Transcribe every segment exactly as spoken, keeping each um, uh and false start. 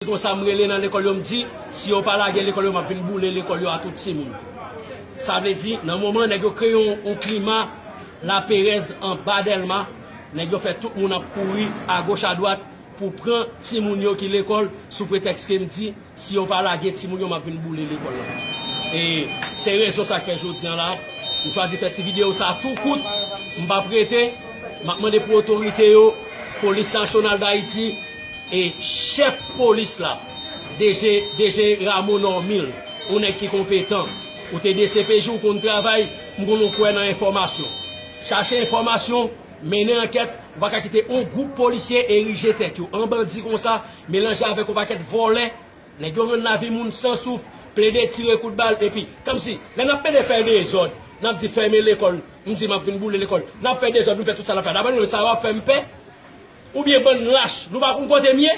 Konsa m rele nan lekòl yo, m di, si yo pa lage lekòl yo, m ap vin boule lekòl yo a tout timoun. Sa vle di, nan moman nèg yo kreye yon, yon klima laperèz anba Dèlma, nèg yo fè tout moun ap kouri agoch adwat pou pran timoun yo ki lekòl sou pretèks ke m di, si yo pa lage timoun yo, m ap vin boule lekòl la. E se rezon sa k fè jodi a la, m chwazi fè ti videyo sa tou kout, m p ap rete, m ap mande pou otorite yo, Polis Nasyonal d Ayiti, e chèf polis la, D G, D G Rameau Normil, yon nèg ki konpetan, ou te D C P J, ou konn travay, m konn ou kwè nan enfòmasyon. Chache enfòmasyon, mennen ankèt, ou pa ka kite yon gwoup polisye erije tèt yo an bandi konsa, melanje avèk yon pakèt vòlè, nèg yo rann lavi moun san souf, plede tire kout bal, epi, kòmsi, lè n ap plede fè dezòd, n ap di fèmen lekòl, m di m ap vin boule lekòl, n ap fè dezòd, nou fè tout sa n ap fè. Dapre nou, sa w ap fè m pè? Oubyen bann lach, nou pa konn kote m ye?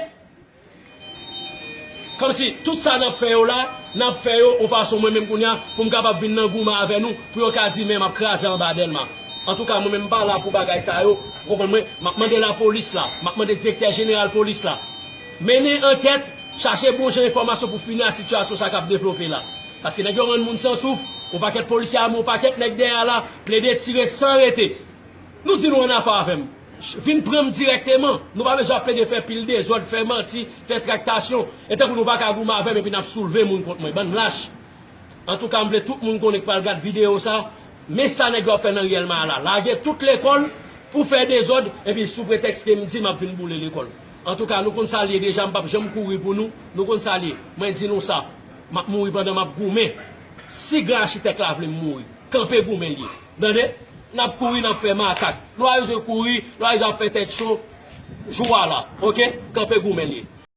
Kòmsi tout sa n ap fè yo la, n ap fè yo yon fason mwen menm kounye a pou m kapab vin nan goumen avè nou, pou yo ka di men m ap kraze anba Dèlma. Antouka, mwen menm m pa la pou bagay sa yo, ou konprann mwen, m ap mande lapolis la, m ap mande direktè jeneral polis la, mennen ankèt, chache bon jan enfòmasyon pou fini ak sitiyasyon sa k ap devlope la. Paske nèg yo rann moun san souf, yon pakèt polisye ame, yon pakèt nèg dèyè la, plede tire san rete. Nou di nou annafè avè m. Vin pran m dirèkteman. Nou pa bezwen ap plede fè pil dezòd, fè manti, fè traktasyon. E tankou nou pa ka goumen avè m epi n ap soulve moun kont mwen. Bann lach. Antouka, m vle tout moun konnen k pral gad videyo sa, men sa nèg yo ap fè nan riyèl Maya la. Lage tout lekòl pou fè dezòd, epi sou pretèks ke m di m ap vin boule lekòl. Antouka, nou konn sa l ye deja, m p ap janm kouri pou nou. Nou konn sa l ye. Mwen di nou sa, m ap mouri pandan m ap goumen. Si gran achitèk la vle m mouri, kanpe goumen l ye. Tande? N ap kouri, n ap fè makak. Nou pa bezwen kouri, nou pa bezwen ap fè tèt cho. Jou a la, oke? Kanpe goumen l ye.